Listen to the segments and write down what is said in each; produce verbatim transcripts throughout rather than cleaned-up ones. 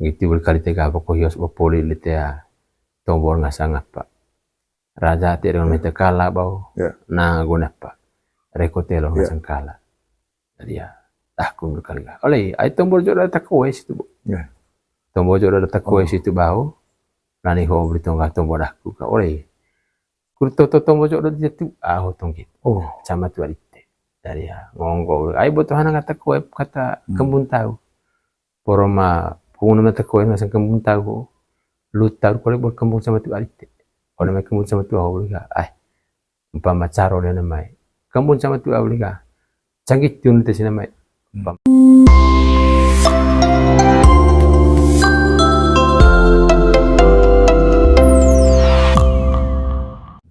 Nggiti bul kali tega boko hios bo poli lite ya. Tombor ngasang apa. Raja te dengan mete kala bau. Ya. Na guna apa. Reko telo ngasang kala. Jadi ya, dah kundur kali ga. Oleh, ai tombor jodoh tak kowe situ, Bu. Ya. Tombor jodoh tak kowe situ bau. Nani ho beli tongga tombor dah ku ka. Oleh, kur toto tombor jodoh dia tu, ah, ho tong gitu. Oh. Sama tu adite. Jadi ya, ngonggo. Ai boto hana kata kowe, kata kembun tahu. Poroma, kunguna mata kowe ngasang kembun tahu. Lu tahu kole bor kembun sama tu adite. Kole mai kembun sama tu, ah, ho beli ga. Ai. Umpama caro dia namai. Kembun sama tu abli ka. Canggih tiun te sina mai. Umpama.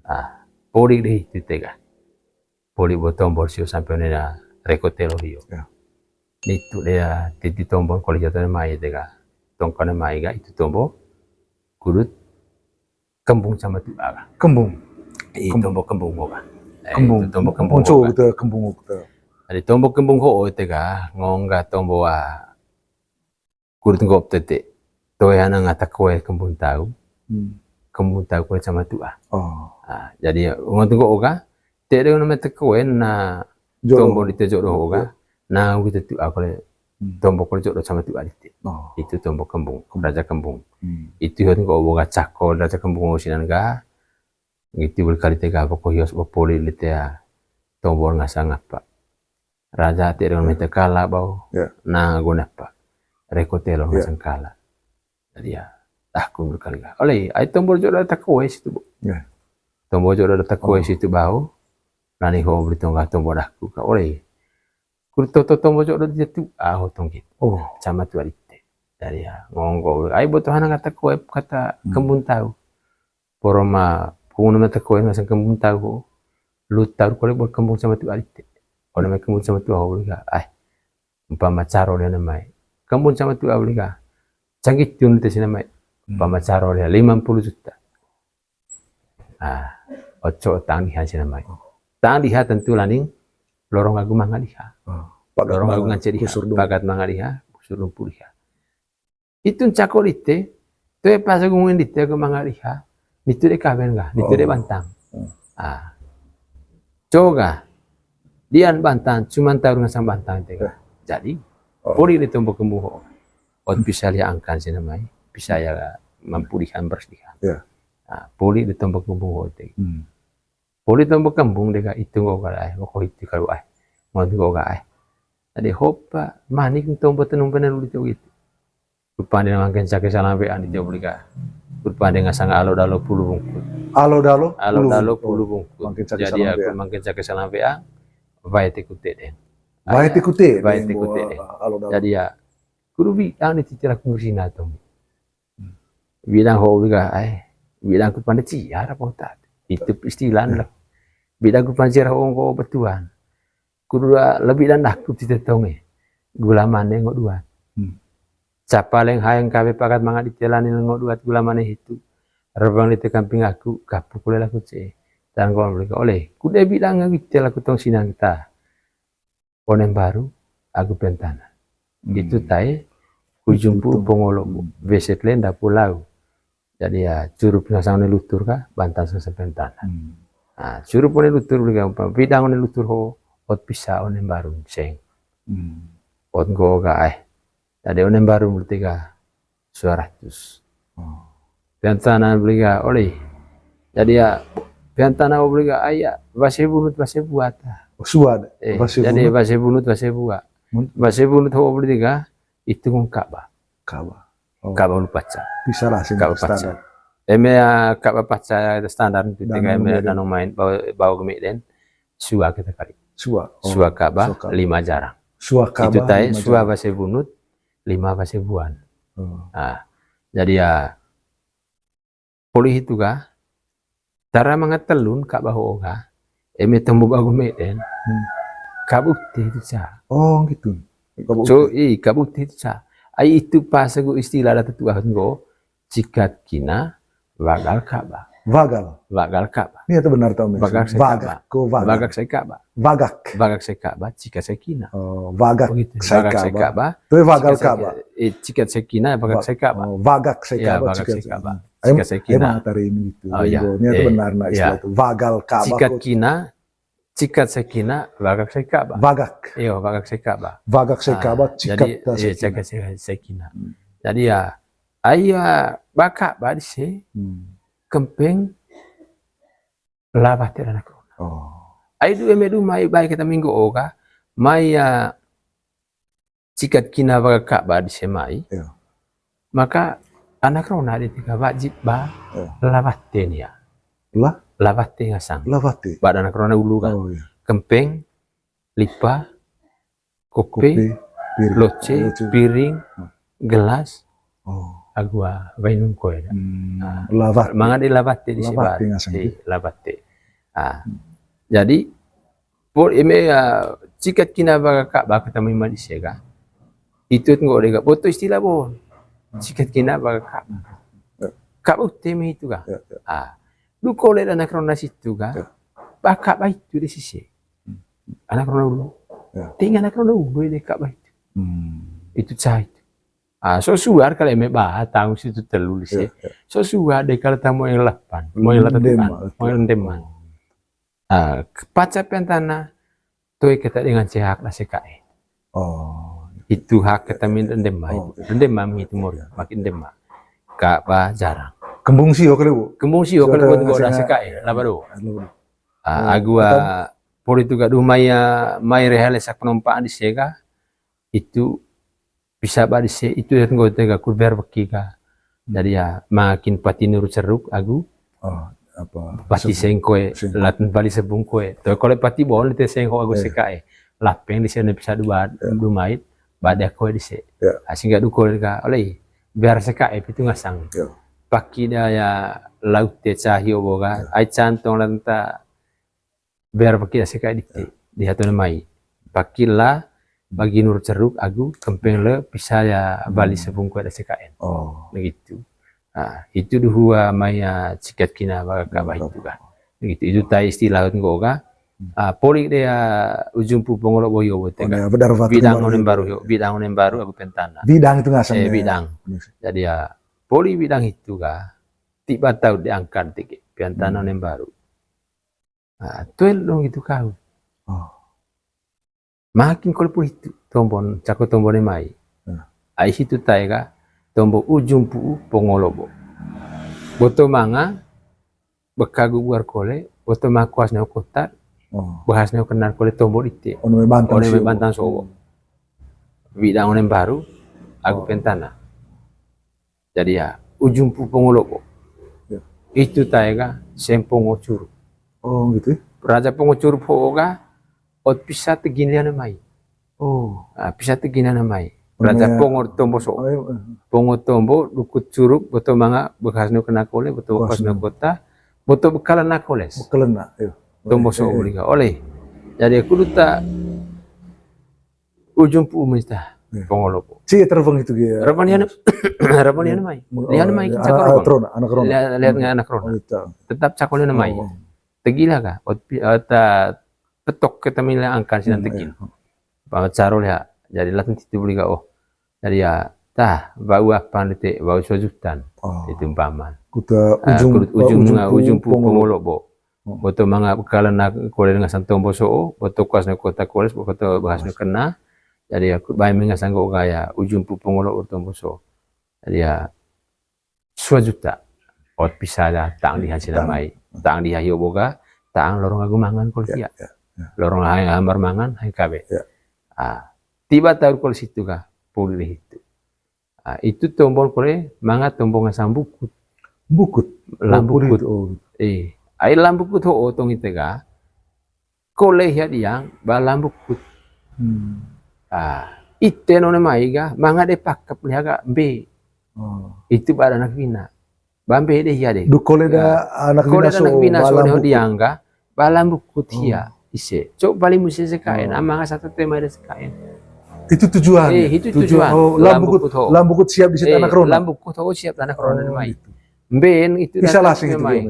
Ah, poli deh itu tega. Poli bo tombor sio sampai nena reko telo hio. Ya. Nitu dia titi tombor koli jatuh mai tega. Tongkone mai ga itu tombor. Kudut kembung sama tu aga. Kembung. Ih, tombok kembung oga. Eh, kembung. Itu tombok kembung. Muncul oga. Gitu, kembung gitu. Jadi tombok kembung ho tega ngongga tombo a. Kurut ngop tete. Toe ana ngata koe kembung tahu. Hmm. Kembung tahu koe sama tu a. Oh. Ah, jadi ngot ngop oga. Te de nama te koe na jodoh. Tombo di te jodoh oga. Nah, gitu tu aku le. Hmm. Tombok kole jodoh sama tu adite. Oh. Itu tombok kembung, kembung. Raja kembung. Hmm. Itu hot ko boga cako raja kembung sinan ga. Gitu bul kali tega boko hios bo poli lite ya. Tombor ngasang apa. Raja te dengan mete kala bau. Ya. Na guna apa. Reko telo ngasang kala. Jadi ya, dah kundur kali ga. Oleh, ai tombor jodoh tak kowe situ, Bu. Ya. Tombor jodoh tak kowe situ bau. Nani ho beli tongga tombor dah ku ka. Oleh, Kur toto tombo jodoh dia tu, ah, ho tong gitu. Oh. Sama tu adite. Dari ya, ngonggo. Ai boto hana kata kowe, kata kembun tahu. Poroma, kunguna mata kowe ngasang kembun tahu. Lu tahu kole bor kembung sama tu adite. Kole mai kembung sama tu, ah, ho beli ga. Ai. Umpama caro dia namai. Kembun sama tu, ah, ho beli ga. Canggih tiun te sina mai. Umpama caro dia lima puluh juta. Ah, oco tang diha sina mai. Tang diha tentu laning lorong agu manga diha. Ah, pagat lorong agu manga, ngance diha. Pagat manga diha, busur lumpu diha. Itu cako dite, toe pas agu ngin dite agu manga diha, nitu de kawen ga, nitu de bantang. Hmm. Ah. Coga, dian bantang, cuman tahu dengan sang bantang tega. Ya. Jadi, poli de tombok kembung ho. Ot pisa liha angkan sina mai, pisa ya mampu diha, beres diha. Ya. Ah, poli de tombok kembung ho tega. Hmm. Poli tombok kembung dega itu nggo ga ai, nggo ko itu kalu ai. Nggo nggo ga ai. Tadi hopa, manik tombok tenung pene ruli to gitu. Rupande mangkin cake salambean di tio beli ka. Rupande ngasang alo dalo pulu bungkut. Alo dalo pulu bungkut. Mangkin cake salambean. Jadi aku mangkin cake salambean. Wae te kute den. Wae te kute den. Jadi ya, kudu bi ang ni titira kungsi na tong. Bidang ho beli ka ai. Bidang ku pande ciar apa utat. Itu istilah lah. Bidang ku pande ciar ho nggo betuan. Kudu lebih dan daku ti tetonge. Gula mane ngo dua. Hmm. Capa leng hayang kabe pakat manga di telani ngo dua gula mane hitu. Rebang di tekamping aku, kapu kule laku ce. Dan kau beli oleh. Kude bilang aku tela kutong sinang kita. Onem baru, aku pentana. Hmm. Itu tae, kujumpu pongolo, beset lenda pulau. Jadi ya, curup ngasang ne lutur ka, bantan sesempentana. Hmm. Nah, curup one lutur beli ka, umpama, bidang one lutur ho, ot pisa one baru, seng. Hmm. Ot nggo ka, eh. Jadi one baru beli tiga, sua ratus. Oh. Piantana beli ka, oleh. Jadi ya, piantana beli ka, aya, base bunut, base buat. Oh, sua, eh, base jadi bunut. Base bunut, base buat. Mun- Base bunut ho beli tiga, itu ngungkap, bah. Ka'bah. Oh. Ka'bah ulu paca. Bisa lah sih Ka'bah paca. Standar. Eme ya Ka'bah paca standar itu tiga eme danau main bawa, bawa gemi den. Sua kita kali. Sua. Oh. Sua Ka'bah lima jarang. Sua Ka'bah itu tai lima sua jarang. Base bunut, lima base buan. Oh. Nah, jadi ya Poli hitu ga, tara manga telun Ka'bah ho'o ga, eme tombo bagu meden, hmm, Ka'bah uti hitu ca. Oh, gitu. Ka'bah uti. So, i, Ka'bah uti hitu ca. Ai itu pas agu istilah datu tuah nggo, cikat kina, wagal Ka'bah. Vagal. Vagal Ka'bah. Ini atau benar tau, Mes? Vagak sai Ka'bah. Vagak ko vagal. Vagak sai Ka'bah. Vagak. Vagak sai Ka'bah, cikat sai kina. Oh, vagak sai Ka'bah. Vagak sai Ka'bah. Toe vagal Ka'bah. Eh, cikat sai kina, vagak sai Ka'bah. Oh, vagak sai Ka'bah, cikat sai kina. Cikat sai kina. Emang tadi ini gitu. Oh, iya. Ini atau benar, nah, istilah itu. Vagal Ka'bah. Cikat kina, cikat sai kina, vagak sai Ka'bah. Vagak. Iyo, vagak sai Ka'bah. Vagak sai Ka'bah, cikat sai kina. Jadi ya, ai ya, ba Ka'bah dise, kempeng, la wate anak rona. Oh. Ai du eme du mai bae keta minggu oga, mai ya, cikat kina vagak Ka'bah dise mai. Iya. Maka anak rona di tiga wajib ba la wate nia. La? La wate ngasang. La wate. Ba anak rona ulu kan. Oh, iya. Kempeng, lipa, kopi, loce, piring, gelas, agu wainum koe. La wate. Manga de la wate dise ba. La wate ngasang. La wate. Ah. Jadi, Poli eme, ah, cikat kina vagak Ka'bah keta mai dise ga. Itu nggo de ga boto istilah bo. Cikat kina vagak Ka'bah. Ka'bah uteme itu ga. Ah. Du kole anak rona situ ga. Ba Ka'bah itu de sise. Anak rona ulu. Tenga anak rona ulu de Ka'bah itu. Itu ca itu. Ah, so suar kali eme ba taung situ telu dise. So suar de kali tamu yang lapan. Mau yang lapan. Mau yang deman. Ah, paca pian tana, toe keta dengan cehak dase kae. Oh. Itu hak keta min rendema itu. Rendema mi itu mori, makin dema. Ka'bah jarang. Kembung sio kali, Bu. Kembung sio kali, Bu, dase kae, laba do. Ah, agu wa poli tu ga du mai, ah, mai rehale sak penompaan dise ga, itu pisa ba dise itu ya nggo tega kurber weki ga. Jadi ya makin pati nuru ceruk agu. Oh, apa? Pati sengkoe, laten bali sebung koe. Toe kole pati bol te sengko agu sekae. Lapeng dise ne pisa dua, du mai, ba dia koe dise. Asing ga du kole ga, oleh biar sekae pitu ngasang. Paki da ya laut te cahio boga, ai cantong lanta biar paki dase kae dite, di hatu ne mai. Paki la bagi nur ceruk agu kempeng le pisa ya bali sebung koe dase kaen. Oh. Begitu. Ah, itu duhua mai ya cikat kina ba Ka'bah itu ga. Begitu. Itu tai istilah nggo ga. Ah, poli de ya ujung pu pongolo boyo bote ga. Bidang onem baru yo, bidang onem baru agu pentana. Bidang itu ngasang. Eh, bidang. Jadi ya poli bidang itu ga. Tiba tau diangkat tiki pentana onem baru. Ah, tuel dong itu kau. Oh. Makin kole puli tu tombon, cako tombon ne mai. Ai situ tae ga tombo ujung pu'u pongolobo. Boto manga bekagu buar kole, boto manga kuas ne kotar, bahas ne kenar kole tombo dite. Ono me bantan sobo. Bidang onem baru agu pentana. Jadi ya, ujung pu pongolobo. Itu tae ga sempongo curup. Oh, gitu ya. Raja pongo curup ho ga ot pisa tegin lian mai. Oh. Ah, pisa tegin lian mai. Raja pongo tombo so. Pongo tombo dukut curup boto manga bekas no kena kole boto bekas no kota boto bekalan na koles. Bekalan na, iyo. Tombo so beli ga oleh. Jadi aku duta ujung pu umur ita pongolobo. Ci terbang itu dia. Rabanian, rabanian mai. Lian mai kita anak rona, anak rona. Lihat nggak anak rona. Tetap cakol lian mai. Tegila kah? Ot pi-, ot, ah, petok kita mila angkan sinan tegin. Pamat caro lihat. Jadi latun titu beli ga oh. Jadi ya tah bau apa nanti bau sojutan. Itu umpaman. Kuta ujung pu pongolobo. Boto manga bekalan na kole dengan santombo so, boto kuas na kota koles, boto bahas na kena. Jadi aku bae mengasang go gaya ujung pu pongolobo tombo so. Jadi ya sua juta. Ot pisa da tang di hasil mai. Tang di hayo boga, tang lorong agu mangan kol sia. Lorong hai hambar mangan, hai kabe. Ah, tiba taur kol situ ga, puli itu. Ah, itu tombol kole manga tombol ngasang bukut. Bukut. Lambukut. Eh, ai lambukut ho otong ite ga. Kole hia diang ba lambukut. Ah, ite none mai ga manga de pakep liha ga mbe. Itu ba anak wina. Ba mbe de hia de. Du kole da anak wina so diang ga. Ba lambukut hia ise. Cok bali musi sekaen, amang asa tete mai da sekaen. Itu tujuan. Eh, itu tujuan. Oh, lambukut, lambukut siap di situ anak rona. Lambukut ho siap anak rona mai. Mben itu pisa lasing itu mai.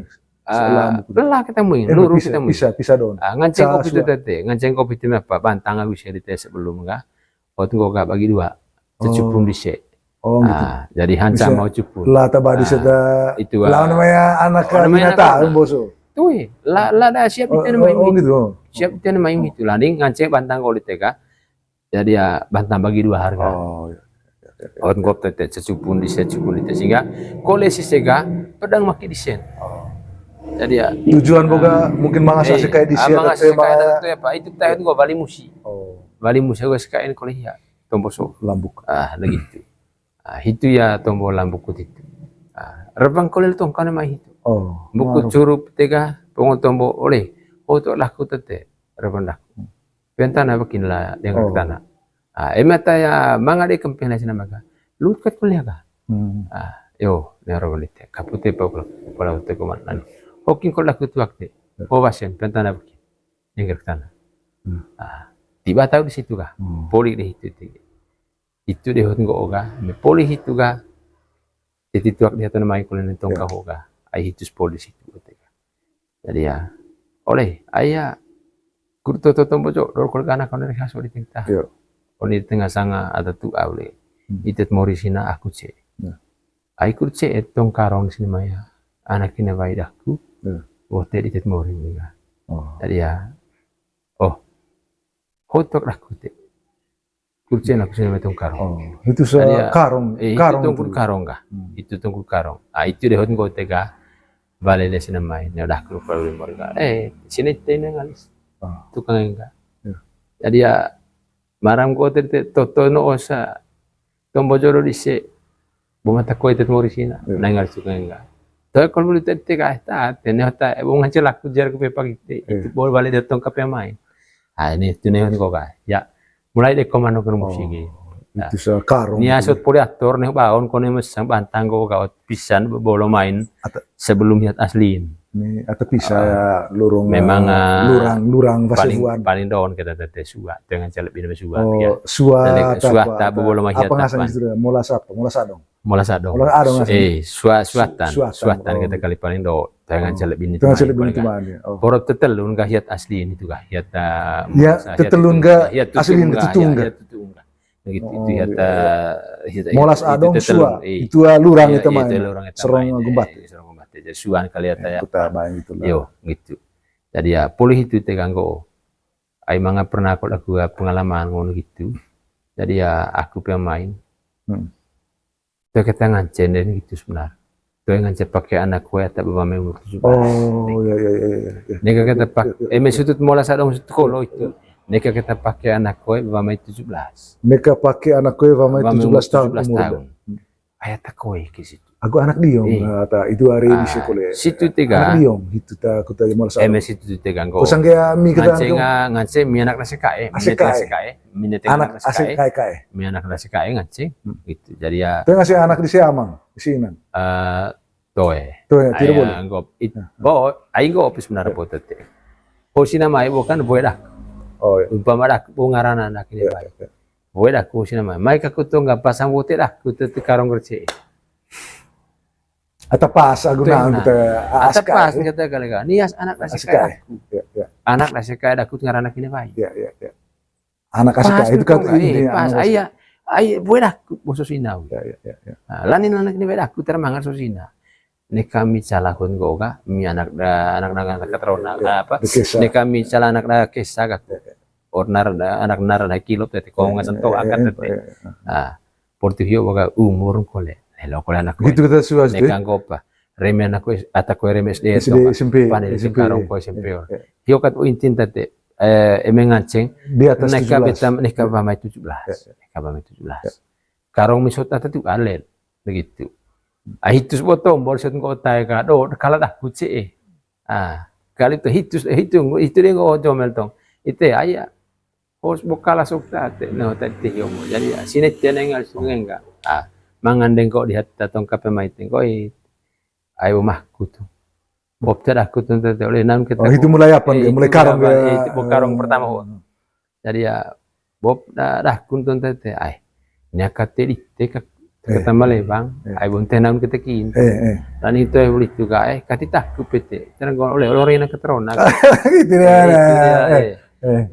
Ah, lambuk. Lelah kita muing, eh, lurus kita muing. Bisa, bisa dong. Ah, nganceng kopi itu tete, nganceng kopi itu apa? Bantang aku isi di teh sebelum ka. Hot nggo ka bagi dua. Cecupun dise. Oh, gitu. Ah, jadi hanca mau cupun. Lah, tabadi seta. Itu, lah, namanya anak, namanya anak boso. Tuh, lah, lah, dah siap itu namanya. Oh, gitu. Siap itu namanya itu. Lah, ning nganceng bantang ko di teh ka. Jadi ya, bantang bagi dua harga. Oh, iya. Hot nggo tete, cecupun dise, cecupun dite. Sehingga, kole sise ka, pedang maki disen. Oh. Jadi ya. Tujuan boga mungkin mangasa sikae dise, mangasa sikae, apa? Itu tahu nggo bali musi. Oh. Bali musi nggo sikae kole hia. Tomboso. Lambuk. Ah, begitu. Ah, itu ya tombo lambuk kut itu. Ah, rebang kole tongkane mai itu. Oh, buku curup tega, pongo tombo oleh. Oh, tu laku tete, rebang laku. Pentana bekin lah dengan tanah. Ah, emata ya manga de kempena sina maka. Lut kat kuliah ka. Hmm. Ah, yo, ne rebang dite. Kapute pa kula, kula te komandan. Hokin kol laku tuak te. Oh, wasen, pentana bekin. Dengan tanah. Hmm. Ah, tiba tahu di situ ka. Hmm. Poli deh itu. Itu deh hot nggo ka, me poli hitu ka. Titi tuak dia tana mai kole ne tongka ho ka. Ai hitus poli situ, kata ka. Jadi ya, oleh, aya, kurto to tombo jo, dor kole kana kone reha so di tengah. Iya. Kone di tengah sanga ada tu, ah, oleh. Hmm. Itet mori sina aku ce. Nah. Ai kur ce, eh, tongkarong sini maya. Anak ini baik aku. Iya. Wote di tet mori ni ka. Oh. Jadi ya, oh, hotok aku te. Kurcen aku sini metong karong. Oh, itu sekarung, itu karung tongkul itu. Karong kah? Hmm. Itu tongkul karong. Ah, itu deh hot nggo tega. Bale le sini mai, ne udah keluar keluar ka. Eh, sini tene ngalis. Oh. Tukang enggak. Ya. Jadi ya, maram ko tete toto no osa. Tombo joro dise. Bo mata koi tet mori sina. Iya. Nai ngal suka enggak. Tapi kalau boleh tet tega ta, tene hata, eh, bo ngancel aku jar ke pepak ite. Iya. Itu bol balik datang ke pemain. Ah, ini tu ne ko ka. Ya, mulai deh komando ke musik. Oh, itu sekarung. Nia sot poli ator ne baon kone mesang bantang ko ka pisan bolo main sebelum hiat aslin. Ni ata pisa ya lurung, memang, eh, lurang, lurang paling, paling doon kita tete sua, dengan celep ini sua. Oh, ya. Sua ta bolo mahiat apa ngasang gitu, molas apa? Molas adong. Molas adong. Molas adong ngasang. Eh, sua, suatan. Suatan kita kali paling doon. Dengan celep ini. Dengan celep ini paling. Oh. Poro tetelun ka hiat asli ini tu ka hiat, eh, ya, tetelun ka asli ini tutung ka. Hiat tutung ka. Gitu, oh, itu hiat, iya, iya. Molas adong sua, itu lurang itu main. Serong gumbat. Serong gumbat. Jadi suan kali ya, ya. Yo, gitu. Jadi ya, poli itu teganggo. Ai manga pernah aku, aku pengalaman ngono gitu. Jadi ya, aku pemain. Hmm. Tuh kita ngancen dan gitu sebenarnya. Tuh yang ngancen pakai anak kue atau bawa main umur tujuh belas. Oh, iya, iya, iya, iya. Neka kita pak, eh, maksudnya molas adong sutut kolo itu. Neka kita pakai anak kue, bapa mai tujuh belas. Neka pakai anak kue, bapa mai tujuh belas tahun umur. Tujuh belas tahun. Ayah tak kue ke situ. Aku anak diong, eh, itu hari di sekolah. Situ tiga. Anak diong, itu tak aku tadi malas. Eh, situ tiga nggo. Kusang kayak mi kita. Nganceng, nganceng mi anak nasekae. Nasekae. Mi anak nasekae. Mi anak nasekae nganceng. Hmm. Gitu. Jadi ya. Itu ngasih anak di si amang, di si inang. Eh, Toe. Toe, tidak boleh. Nggo, bo, ai nggo opis benar bo tete. Ho sina mai bo kan boe dak. Oh, iya. Umpama dak bo ngarana anak ini bae. Iya, iya. Boe dak ho sina mai. Mai ka kutong ga pasang bote dak kutete karong kerce. Ata pas aku nang kita. Ata pas kita kali ka. Nias anak nasekae aku. Iya, iya. Anak nasekae dak kut ngarana kini bae. Iya, iya, iya. Anak asik itu kan ini, eh, pas, anak asik. Aya, aya, boe dak, bo sosina. Ya, ya, ya, ya. Nah, lanin anak ini boe dak, termangan sosina. Neka mi calahun go ga, mi anak da, anak, anak, anak keterona, ya, apa? Neka mi calah anak da kesa ga. Ya, ya. Or nar da, anak nar da kilo tete, kongan sentok akan tete. Ya, ya. Nah, portihio boga umur kole. Lelo kole anak kole. Gitu kita suas deh. Neka nggo apa? Reme anak kue, ata kue reme S D, S D, S M P, panen S M P, karong kue S M P. Ya, ya. Hio kat intin tete. Eh, eme nganceng, di atas tujuh belas. Neka beta, neka bapa mai tujuh belas. Ya, ya. Neka bapa mai tujuh belas. Ya. Karong misot ata tu alen, begitu. Ah, hitus botong, bor sot nggo tai ka, do, kala dah kuce, eh. Ah, kali tu hitus, eh, hitu, hitu dia nggo jomel tong. Ite, aya. Hos bokala sok ta, te, no, ta, te, yomo. Jadi, ya, sini tenengal sungai enggak. Ah, mangan dengko di hatta tong kape mai tengko, eh. Ai umahku tu. Bop te dak kut tete oleh naon kita. Oh, itu mulai apa dia? Mulai karong dia. Itu karong pertama ho. Jadi ya, bop dak kut tete ai. Nya kate di teka Kata Malebang, ai bonte naun kete kin. Lani itu ai beli tu ga, eh, kati taku pete. Tena gua oleh, oleh rena keterona. Gitu dia.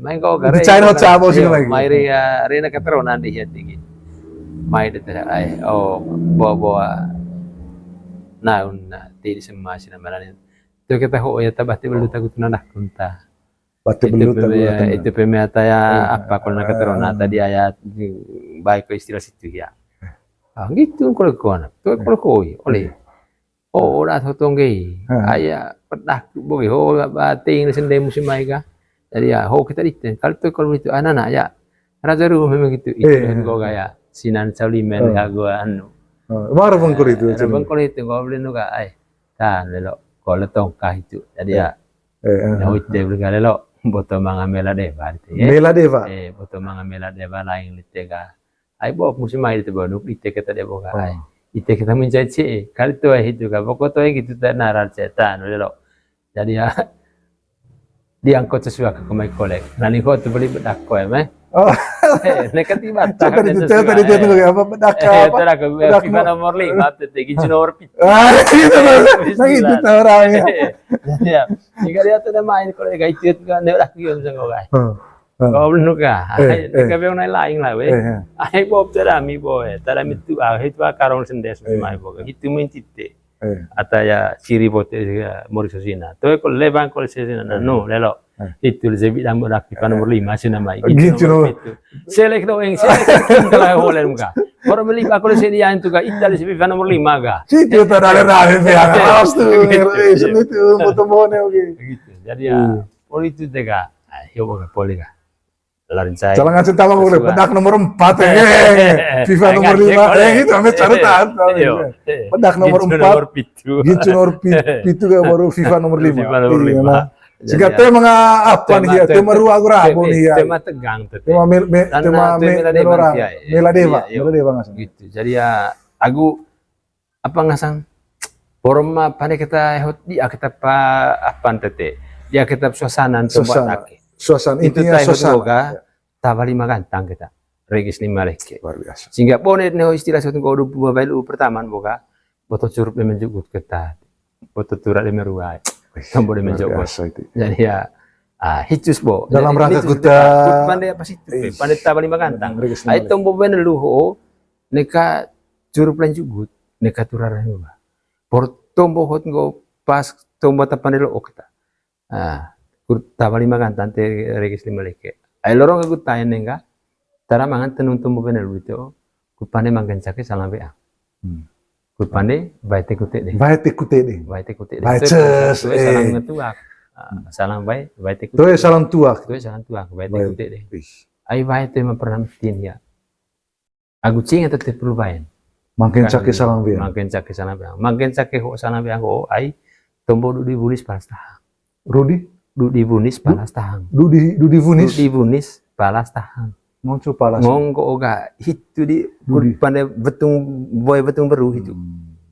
Mai kau gare. Itu cair hot sabo sih lagi. Mai ria, rena keterona di hati gitu. Mai de tera ai, oh, bawa-bawa naun na, ti di sema sina malani. Tu keta ho ya, tabati belu taku tu nanak kunta. Batu belut, tapi ya, itu pemea taya apa, kalau nak keterona tadi ayat baik ke istilah situ ya. Ah, gitu kalau kau anak. Tu kalau kau oleh. Oh, udah totong gei. Aya pedak boge ho bating sende musim mai ga. Jadi ya ho kita diten. Kalau tu kalau itu anak-anak ya. Raja Ru memang gitu. Itu yang gua gaya. Sinan Saulimen ya gua anu. Baru bengkul itu. Bengkul itu gua beli nuga ai. Tan lelo. Kalau tongkah itu. Jadi ya. Nah, ite beli ga lelo, boto manga mela dewa, gitu, ya. Mela dewa. Eh, boto manga mela dewa lain lite ga. Ai, bo, musim mai itu bonuk, ite kita dewa ga. Ai. Ite kita mencai ci, kali tu ai itu ga, pokok tu ai gitu, tak naran setan, lelo. Jadi ya, diangkut sesuai ke kemai kolek. Nani kau tu beli bedak kau, ya, meh. Oh. Eh, nekat di Batam. Tadi itu, tadi itu apa, bedak apa? Bedak FIFA nomor lima, tete, gincu nomor pitu. Ah, itu tuh. Nah, itu tuh orangnya. Iya. Jika dia tuh udah main, kalau dia itu kan, dia udah kirim sama gue. Kau belum kah? Ai, dia bilang naik lain lah, weh. Ai, Bob, tera mi, boy. Tera mi tu, ah, itu karong sendes, mai, boy. Itu main tite. Ata ya ciri bote ya, mori sosina. Tuh, kalau lebang, kalau sosina, nah, no, lelo. Itu le zebi dan bedak FIFA nomor lima sih namanya. Gitu nomor itu. Selek doang, selek. Kalau holen muka. Orang beli bakul sini yang itu ga, Italia sih FIFA nomor lima ga. Situ tuh ada rame ya. Harus tuh. Itu foto bone, oke. Gitu. Jadi ya, poli itu tega. Ah, yo, oke, poli ga. Larin saya. Salah ngasih tahu boleh, bedak nomor empat ya. FIFA nomor lima. Eh, gitu, ambil catatan. Bedak nomor empat. Gincu nomor pi-, pitu ga, baru FIFA nomor lima. FIFA nomor lima. Jika tema apa nih ya? Tema rua gua rabo nih ya. Tema tegang tuh. Tema mel-, me-, tema me-, mela dewa. Mela dewa, mela dewa ngasang. Gitu. Jadi ya, aku apa ngasang? Forum apa nih kita hot di kita pa apa tete? Dia kita suasana untuk buat lagi. Suasana, intinya suasana. Tabali magantang kita. Regis lima leke. Luar biasa. Sehingga bone neho istilah satu ko dua puluh dua bailu pertama boga. Boto curup de menjugut keta. Boto turak de meruai. Tombo de menjugut. Jadi ya, ah, hicus bo. Dalam rangka kuta. Pandai apa sih? Pandai tabali magantang. Ai tombo bene luho. Neka curup lanjugut. Neka turak lanjugut. Por tombo hot nggo pas tombo tapande lo okta. Ah, kur tabali magantang te Regis lima leke. Ai lorong aku taen nengga. Tara mangan tenung tombo bene luito. Kupande manggen cake salam weang. Kupande bae te kute deh. Bae te kute deh. Bae te kute deh. Bae ces, salam ngetuak. Ah, salam bae, bae te kute. Toe salam tuak. Toe salam tuak, bae te kute deh. Ai bae te ma pernah metin ya. Agu cing tete perlu baen. Mangken cake salam weang. Mangken cake salam weang. Mangken cake ho salam weang ho ai tombo dudi bunis palas tahang. Rudi? Dudi bunis palas tahang. Dudi, dudi bunis? Dudi bunis palas tahang. Ngonggo oga hitu di pande betung, boe betung beru hitu.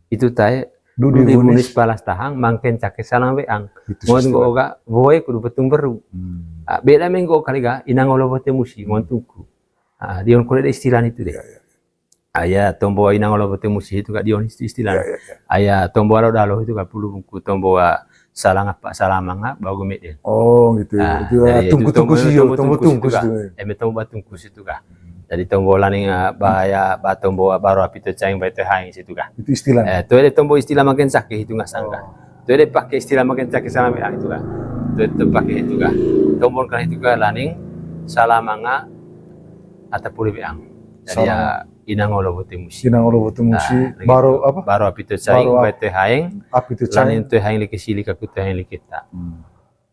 Itu tae dudi bunis palas tahang, mangken cake salam weang. Ngonggo oga boe kudu betung beru. Ah, beda menggo kali ga, inang olo bote musi, ngontungku. Ah, dion kole de istilah itu deh. Aya tombo inang olo bote musi itu ga dion istilah. Aya tombo alo dalo itu ga pulu bungku, tombo salang apa salamanga bagu meden. Oh, gitu. Itu tungku-tungku sio, tombo tungku itu. Eme tombo tungku itu ga. Jadi tombo laning, ah, ba ya, ba tombo baru api to caing ba itu haing situ ga. Itu istilah. Eh, tu de tombo istilah makin sakit itu ngasang ga. Tu de pakai istilah makin cake salam weang itu ga. Tu de pakai itu ga. Tombon kan itu ga laning salamanga ata puli weang. Jadi ya inang olo bote musi. Inang olo bote musi. Baru apa? Baru api to caing ba itu haing. Api to caing. Laning tu haing liki sili kaku tu haing liki ta.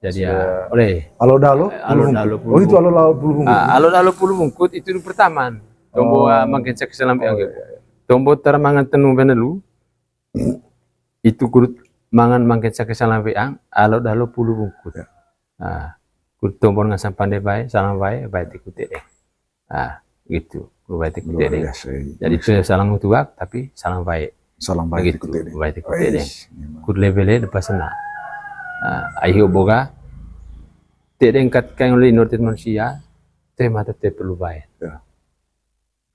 Jadi ya, oleh. Alo dalo pulu bungkut. Oh, itu alo dalo pulu bungkut. Ah, alo dalo pulu bungkut itu di pertama. Tombo, ah, mangken cake salam weang. Tombo tara mangan tenung bene lu. Itu kudu mangan mangken cake salam weang, alo dalo pulu bungkut. Ah, kudu tombon ngasang pande bae, salam bae, bae te kute deh. Ah, gitu. Kudu bae te kute deh. Jadi tu salam tuak, tapi salam bae. Salam bae te kute deh. Bae te kute deh. Kudu lebele lepas sana. Ah, ayo boga. Te dengkat kain oleh inortit manusia, te mata te perlu bae.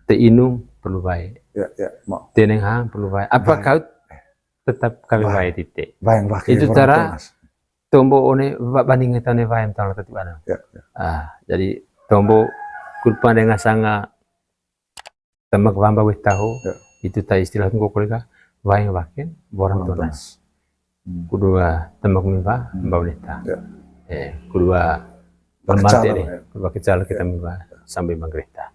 Te inung perlu bae. Ya, ya, mau. Teneng hang perlu wae. Apa kau tetap kami wae tite. Wae yang wakil itu cara tombo one banding kita one wae tentang tadi mana. Ya, ya. Ah, jadi tombo kurpan dengan sanga temek wamba weh tahu. Ya. Itu ta istilah tunggu kolega wae yang wakil borang tonas. Kedua temek mimba mbau neta. Ya. Eh, kedua lemate deh. Kedua kecala kita mimba sambil manggerita.